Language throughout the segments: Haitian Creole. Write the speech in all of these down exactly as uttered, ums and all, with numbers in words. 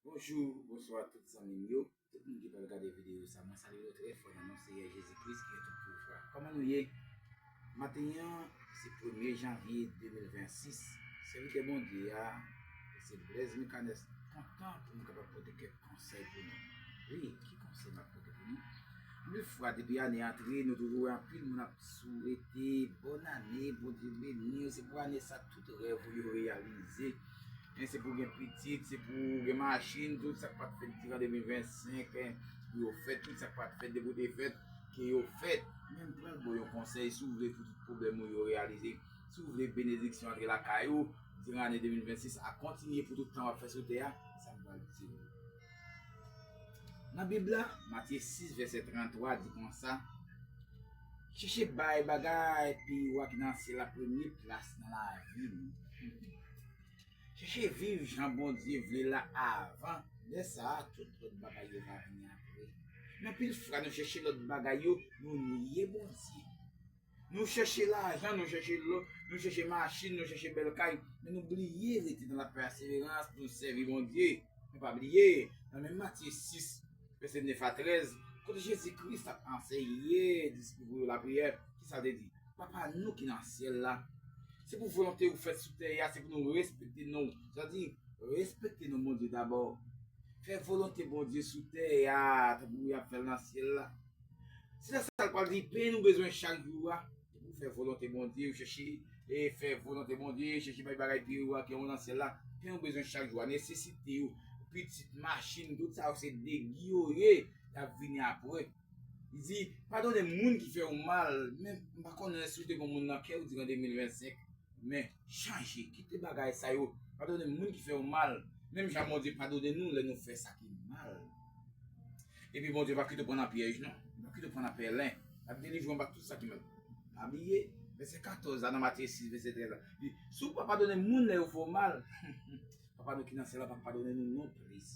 Bonjou, bonswa tout zanmi m yo, tout moun ki pral gade videyo sa. Mwen salye nou trè fò nan non Seyè Jezi Kris ki gen tout pouvwa. Kòman nou ye? Maten an, se premye janvye de mil vennsis. Sèvitè Bondye a, se Blaise Micanès, kontan pou nou kapab pote kèk konsèy pou nou. Wi, ki konsèy m ap pote pou nou? Anpil fwa, depi ane antre, nou toujou wè anpil moun ap swete bòn ane, Bondye beni w, se pou ane sa tout rèv ou yo reyalize. Men se pou gen pitit, se pou gen machin, tout sa k pa t fèt diran de mil vennsenk, en, pou yo fèt, tout sa k pa t fèt depi w te fèt, ke yo fèt. Men m pral ba w yon konsèy, si w vle pou tout pwoblèm ou yo reyalize, si w vle benediksyon antre lakay ou, diran ane de mil vennsis a kontinye pou tout tan w ap fè sou tè a, sa m pral di w. Nan Bib la, Matye sis, vèsè tranntwa di konsa, chèche bay bagay peyi w a ki nan syèl la premye plas nan lavi nou. Chèche viv jan Bondye vle la avan. Lè sa a, tout lòt bagay yo va vini apre. Men anpil fwa, nou chèche lòt bagay yo, nou niye Bondye. Nou chèche lajan, nou chèche lò, nou chèche machin, nou chèche bèl kay, men nou bliye rete nan lapeseverans, nou sèvi Bondye. Men pa bliye, nan menm Matye sis, vèsè nèf a trèz, kote Jezi Kris t ap anseye disip yo lapriyè, ki sa l te di? Papa nou ki nan syèl la, se pou volonte ou fèt sou tè a, se pou nou respekte non w. Sa di, respekte non Bondye dabò. Fè volonte Bondye sou tè a, tankou y ap fè l nan syèl la. Se sa l pral di, pen nou bezwen chak jou a, se pou fè volonte Bondye, ou chèche e fè volonte Bondye, chèche bay bagay pi wo a ke yon nan syèl la. Pen ou bezwen chak jou a, nesesite yo, pitit, machin, tout sa yo se degi yo ye, y ap vini apre. Li di, padone moun ki fè w mal, men m pa konnen si w te gen moun nan kè w diran de mil vennsenk, men chanje, kite bagay sa yo, padone moun ki fè w mal, menm jan Bondye padone nou lè nou fè sa ki mal. Epi Bondye p ap kite w pran nan pyèj, non. Li p ap kite w pran nan pèlen. L ap delivre w anba tout sa ki mal. Pa bliye, vèsè katòz la nan Matye sis, vèsè trèz la. Li, si w pa padone moun lè yo fè w mal, Papa nou ki nan syèl la p ap padone nou non plis.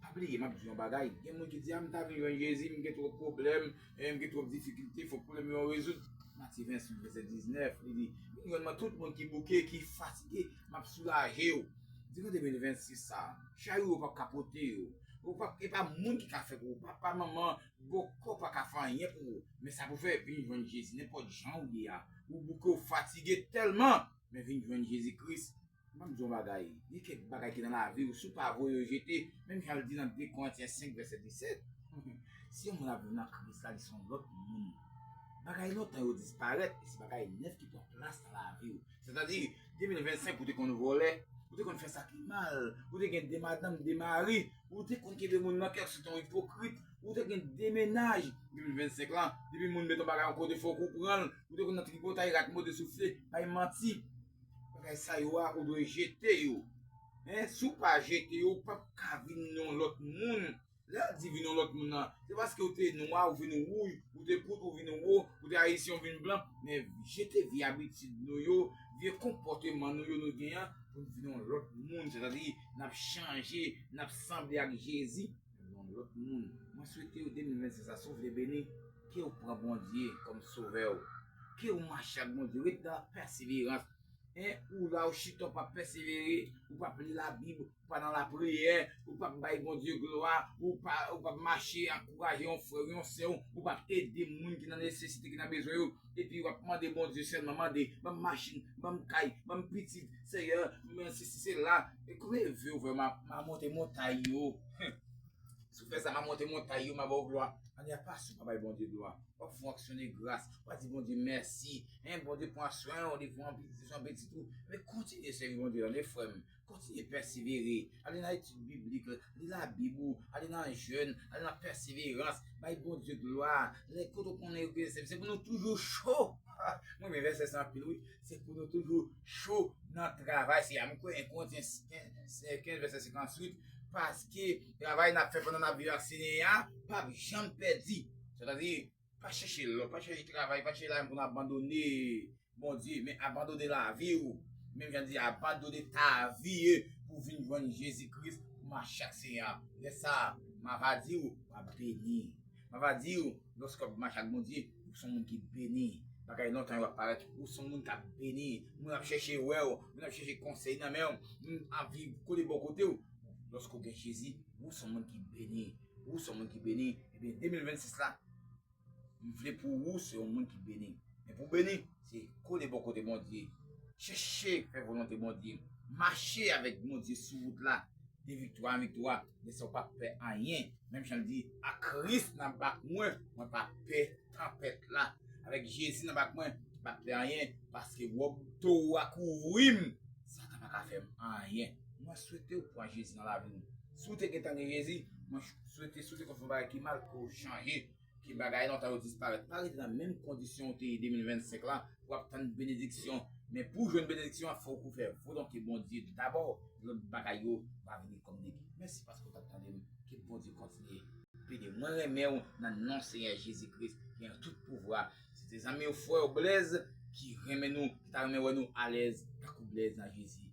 Pa bliye, m ap di yon bagay. Gen moun ki di, a, m ta vin jwenn Jezi, m gen twòp pwoblèm, e m gen twòp difikilte, fòk pwoblèm yo rezoud. Matye vennsenk, vèsè diznèf, li di, vin jwenn mwen tout moun ki bouke, ki fatige, m ap soulaje w. Diran de mil vennsis sa, chari w p ap ka pote yo. Ou p ap, e pa moun ki ka fè pou ou. Papa, manman, bòkò pa ka fè anyen pou ou. Men sa pou fè, vin jwenn Jezi, nenpòt jan ou ye a. Ou bouke, ou fatige tèlman, men vin jwenn Jezi Kris. M ap di yon bagay, gen kèk bagay ki nan lavi w, si w pa voye yo jete, menm jan l di nan de Korentyen senk, vèsè disèt, si yon moun ap viv nan Kris la, li se yon lòt moun. Bagay lontan yo disparèt, e se bagay nèf ki pran plas nan lavi w. Sètadi, de mil vennsenk, ou te konn vòlè, ou te konn fè sa ki mal, ou te gen de madanm, de mari, ou te konn kenbe moun nan kè, se te yon ipokrit, ou te gen de mennaj. De mil vennsenk lan, depi moun mete yon bagay yon kote, fòk ou pran l, ou te konn nan tripotay, rat mòde soufle, bay manti. Bagay sa yo a, ou dwe jete yo. En, si w pa jete yo, ou p ap ka vin yon lòt moun. Lè l di vin yon lòt moun nan, se paske ou te nwa, ou vin wouj, ou te poud, ou vin wo, ou te ayisyen, ou vin blan. Men jete vye abitid nou yo, vye konpòteman nou yo nou gen an, pou n vin yon lòt moun. Sètadi, n ap chanje, n ap sanble ak Jezi, n ap yon lòt moun. Mwen swete w de mil vennsenk sa, si w vle beni, ke w pran Bondye kòm sovè w. Ke w mache ak Bondye, ret nan pèseverans. En, ou la, ou chita, ou p ap pèsevere, ou p ap li Labib, ou pa nan lapriyè, ou p ap bay Bondye glwa, ou pa, ou p ap mache ankouraje yon frè w, yon sè w, ou p ap ede moun ki nan nesesite, ki nan bezwen yo, epi w ap mande Bondye sèlman, mande, ban m machin, ban m kay, ban m pitit, Seyè, men sesi, sela, e kounye a vye w vre, m a, m a monte montay yo. Si w fè sa, m a monte montay yo, m a ba w glwa. Ane a pase, w pa bay Bondye glwa. W ap fè yon aksyon de gras. W a di Bondye mèsi. En, Bondye pran swen w, li fè w anpil pitit, anpil pitit ou. Men kontinye sèvi Bondye, tande frè m. Kontinye pèsevere. Ale nan etid biblik, li Labib ou, ale nan jèn, ale nan pèseverans. Bay Bondye glwa. Lè kote w konnen yo gen sèvi, se pou nou toujou cho. Mwen renmen vèsè sa anpil, wi. Se pou nou toujou cho nan travay Seyè a. M kwè en Korentyen kenz, vèsè senkantuit, paske travay n ap fè pandan n ap viv ak Senyè a p ap janm pèdi. Sètadi, pa chèche lò, pa chèche travay, pa chèche lajan pou n abandone Bondye, men abandone lavi w. Menm jan di, abandone ta vie pou vin jwenn Jezi Kris, pou mache ak Senyè a. Lè sa a, m ava di w, w ap beni. M ava di w, lòske w ap mache ak Bondye, ou se yon moun ki beni. Bagay lontan yo ap parèt, ou se yon moun k ap beni. Moun ap chèche wè w, moun ap chèche konsèy nan men w, moun ap viv kole bò kote w. Lòske w gen Jezi, ou se yon moun ki beni. Ou se yon moun ki beni. Ebyen, de mil vennsis la, m vle pou ou se yon moun ki beni. Men pou w beni, se kole bò kote Bondye. Chèche fè volonte Bondye. Mache avèk Bondye sou wout la. De viktwa an viktwa, men sa w p ap pè anyen. Menm jan l di, ak Kris nan bak mwen, mwen p ap pè tanpèt la. Avèk Jezi nan bak mwen, m p ap pè anyen, paske wòb towo a kouvri m. Satan pa ka fè m anyen. Mwen swete w pran Jezi nan lavi w. Si w te gentan gen Jezi, mwen swete, si w te konn fè yon bagay ki mal, ke w chanje, ke bagay lontan yo disparèt. Pa rete nan menm kondisyon w te ye de mil vennsenk la, w ap tann benediksyon. Men pou w jwenn benediksyon an, fòk ou fè volonte Bondye dabò. Lòt bagay yo va vini kòm degi. Mèsi paske w t ap tande m. Ke Bondye kontinye beni w. Mwen renmen w nan non Senyè Jezi Kris ki gen tout pouvwa. Se te zanmi w, frè w Blèz ki renmen nou, ki ta renmen wè nou alèz tankou Blèz nan Jezi.